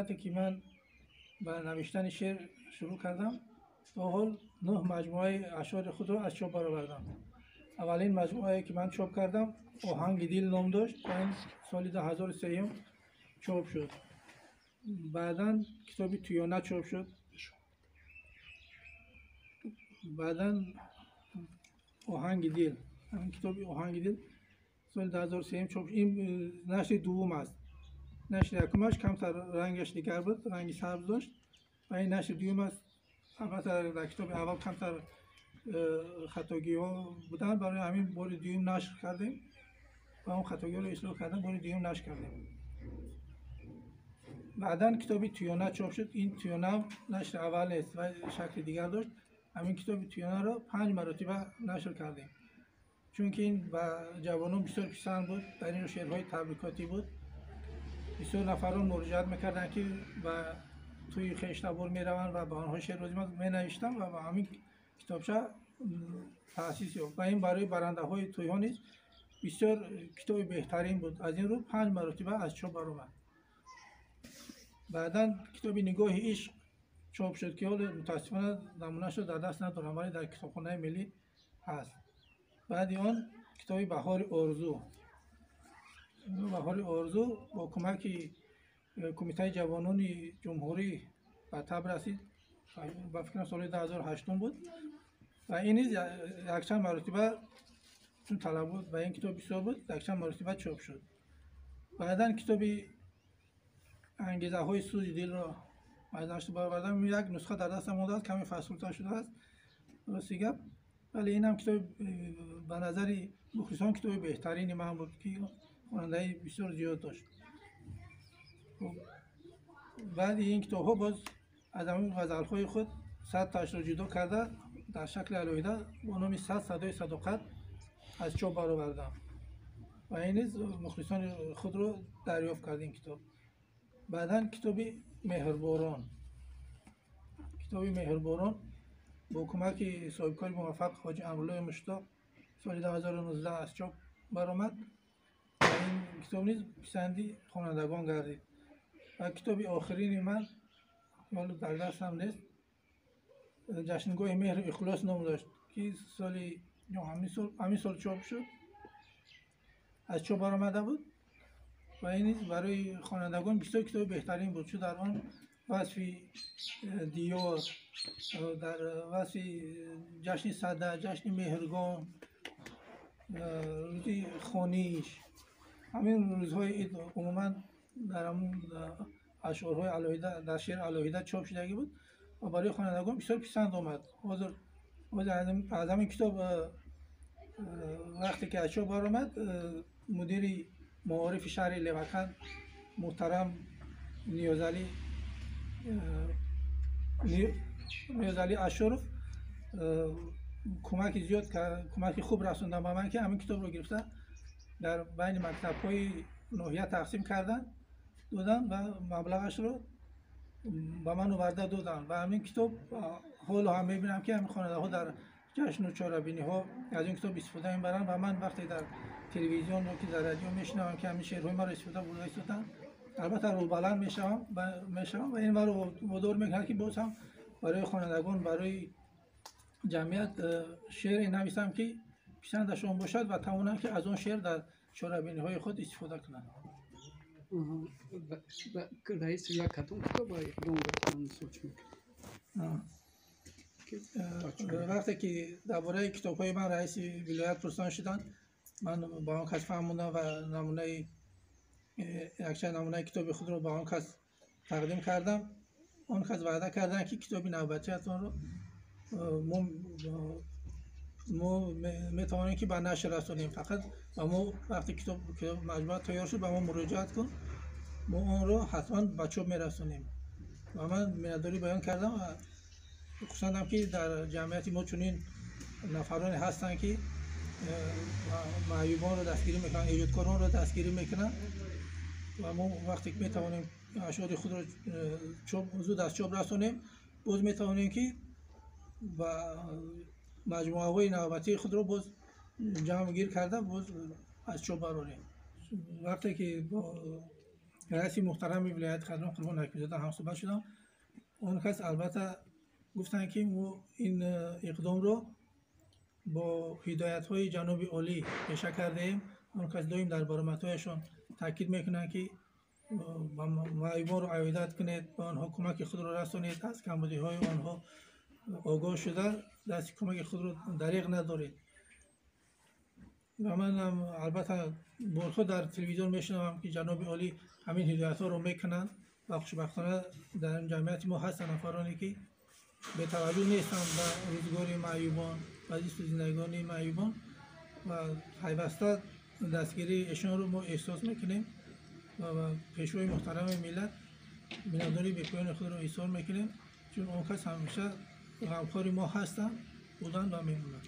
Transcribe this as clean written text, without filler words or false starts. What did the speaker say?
Муддате ки ман ба навиштани шеър шурӯъ кардам, то ҳол 9 маҷмӯаи ашъори худро аз чоп баровардам. Аввалин маҷмӯае ки ман чоп кардам, «Оҳанги дил» ном дошт ва ин соли 2003 чоп шуд. Баъдан китоби «Туёна» чоп шуд. Баъдан «Оҳанги дил», ҳамин китоби «Оҳанги дил» соли 2003 чоп шуд. Ин нашри дуввум аст. Нашри якумаш камтар рангаш дигар буд, ранги сабз дошт ва ин нашри дуюм аст. Албатта, дар китоби аввал камтар хатогиҳо буданд, барои ҳамин бори дуюм нашр кардем ва он хатогиҳоро ислоҳ кардем, бори дуюм нашр кардем. Баъдан китоби «Туёна» чоп шуд. Ин «Туёна» нашри аввал нест ва шакли дигар дошт. Ҳамин китоби «Туёнаро» 5 маротиба нашр кардем, чунки ин ба ҷавонон бисёр писанд буд. Дар ин шеърҳои табрикотӣ буд. Бисёр нафарон муроҷиат мекарданд, ки ба тӯи хештабор мераванд ва ба онҳо шеър лозим аст. Менавиштам ва ба ҳамин китобча таъсис ёфт ва ин барои барандаҳои тӯйҳо низ бисёр китоби беҳтарин буд. Аз ин рӯ 5 маротиба аз чоп баромад. Баъдан китоби «Нигоҳи ишқ» чоп шуд, ки ҳоло мутаассифона намунаашро дар даст надорам, вале дар Китобхонаи миллӣ ҳаст. Баъди он китоби «Баҳори орзу». «Баҳори орзу» бо кӯмаки Кумитаи ҷавонони ҷумҳурӣ ба таб расид, ба фикрам, соли 2008 буд ва ин низ якчанд маротиба, чун талабот ба ин китоб бисёр буд, якчанд маротиба чоп шуд. Баъдан китоби «Ангезаҳои сӯзи дилро» аз нашр баровардам. Як нусха дар дастам мондааст, каме фарсуда шудааст, рости гап, вале инам китоби ба назари мухлисон китоби беҳтарини ман буд, ки хонандаи бисёр зиёд дошт. Баъди ин китобҳо боз аз ҳамин ғазалҳои худ 100 ташро ҷудо карда, дар шакли алоҳида бо номи «100 садои садоқат» аз чоп баровардам ва ин низ мухлисони худро дарёфт кард ин китоб. Баъдан китоби «Меҳрборон». Китоби «Меҳрборон» бо кӯмаки соҳибкори муваффақ ҳоҷи Амруллои Муштоқ соли 2019 аз чоп баромад ва ин китоб низ писанди хонандагон гардид. Ва китоби охирини ман ҳоло дар дастам нест, «Ҷашнгоҳи меҳру ихлос» ном дошт, ки соли ҳамин сол чоп шуд, аз чоп баромада буд ва ин низ барои хонандагон бисёр китоби беҳтарин буд, чун дар он васфи диёр, дар васфи ҷашни Сада, ҷашни Меҳргон, рӯзи хониш, ҳамин рӯзҳои ид умуман дар ҳамун ашъорҳои алоҳида, дар шеър алоҳида чоп шудагӣ буд ва барои хонандагон бисёр писанд омад. Ҳозир аз ҳамин китоб вақте ки аз чоп баромад, мудири маорифи шаҳри Леваканд муҳтарам Ниёзалӣ Ашуров кӯмаки зиёд, кӯмаки хуб расонданд ба ман, ки ҳамин китобро гирифта дар байни мактабҳои ноҳия тақсим карданд, доданд ва маблағашро ба ман оварда доданд. Ва ҳамин китоб ҳоло ҳам мебинам, ки ҳамин хонандаҳо дар ҷашну чорабиниҳо аз ин китоб истифода мебаранд ва ман вақте дар телевизион ё ки дар радио мешунавам, ки ҳамин шеърҳои маро истифода бурда истоданд, албатта рӯҳбаланд мешавам ва ин маро водор мекунад, ки боз ҳам барои хонандагон, барои ҷамъият шеъре нависам, ки писандашон бошад ва тавонанд, ки аз он шеър дар чорабиниҳои худ истифода кунанд. Раиси як кадом китоб иқдом соч мекунад? Вақте ки дар бораи китобҳои ман раиси вилоят пурсон шуданд, ман ба он кас фаҳмондам ва намунаи якчанд намунаи китоби худро ба он кас тақдим кардам. Он кас ваъда карданд, ки китоби навбатиатонро мо метавонем, ки ба нашр расонем, фақат ба мо вақте китоб маҷмӯа тайёр шуд, ба мо муроҷиат кун, мо онро ҳатман ба чоп мерасонем. Ва ман миннатдорӣ баён кардам ва хурсандам, ки дар ҷамъияти мо чунин нафароне ҳастанд, ки маъюбонро дастгирӣ мекунанд, эҷодкоронро дастгирӣ мекунанд ва мо вақте ки метавонем ашъори худро зуд аз чоп расонем, боз метавонем, ки ба маҷмӯаҳои навбатии худро боз ҷамъгир карда, боз аз чоп барорем. Вақте ки бо Раиси муҳтарами вилояти Хатлон Қурбон Ҳакимзода ҳамсӯҳбат шудам. Он кас албатта гуфтанд, ки мо ин иқдомро бо ҳидоятҳои ҷаноби олӣ пеша кардаем. Он кас доим дар баромадҳояшон таъкид мекунанд, ки маъюбонро аёдат кунед, ба онҳо кӯмаки худро расонед, аз камбудиҳои онҳо огоҳ шуда, дасти кӯмаки худро дареғ надоред. Ва манам албатта борҳо дар телевизион мешунавам, ки ҷаноби олӣ ҳамин ҳидоятҳоро мекунанд ва хушбахтона дар ҷамъияти мо ҳастанд нафароне, ки бетаваҷҷӯҳ нестанд ба рӯзгори маъюбон ва зисту зиндагонии маъюбон ва пайваста дастгирии эшонро мо эҳсос мекунем ва пешвои муҳтарами миллат миннатдории бепоёни худро изҳор мекунем, чун он кас ҳамеша ғамхори мо ҳастанд, буданд ва мемонанд.